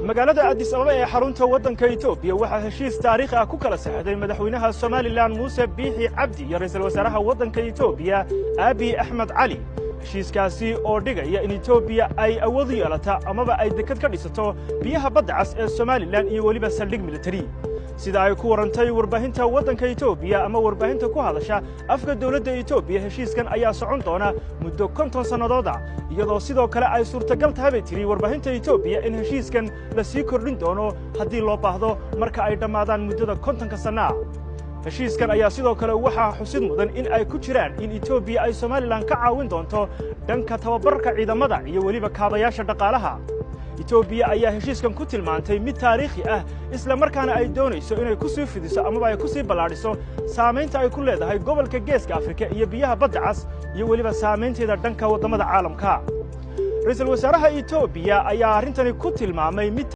Magaalada Addis Ababa ee xarunta waddanka Etoobiya waxaa heshiis taariikhi ah ku kala saxday madaxweynaha Somalilan Muuse Biixi Cabdi iyo ra'iisul wasaaraha waddanka Etoobiya Abiy Axmed Cali. Heshiiskaasi oo dhigaya in Etoobiya ay awood u yeelata amaba ay dekad ka dhisato biyaha badda cas ee Somalilan iyo weliba saldhig militari. Sida ay ku warantay warbaahinta waddanka Etoobiya ama warbaahinta ku hadasha afka dowladda Etoobiya, heshiiskan ayaa socon doona muddo 50 sannadood ah, iyadoo sidoo kale ay suurtagal tahay, bay tiri warbaahinta Etoobiya, in heshiiskan la sii kordhin doono haddii loo baahdo marka ay dhammaadaan muddada 50-ka sannaa. Heshiiskan ayaa sidoo kale waxaa xusid mudan in ay ku jiraan in Etoobiya ay Somalilan ka caawin doonto dhanka tababarka ciidamada iyo weliba kaabayaasha dhaqaalaha. Etoobiya ayaa heshiiskan ku tilmaantay mid taariikhi ah, isla markaana ay doonayso inay ku sii fidiso amaba ay ku sii ballaadhiso saamaynta ay ku leedahay gobolka Geeska Afrika iyo biyaha badda cas iyo weliba saamaynteeda dhanka waddamada caalamka. Ra'iisul wasaaraha Etoobiya ayaa arrintani ku tilmaamay mid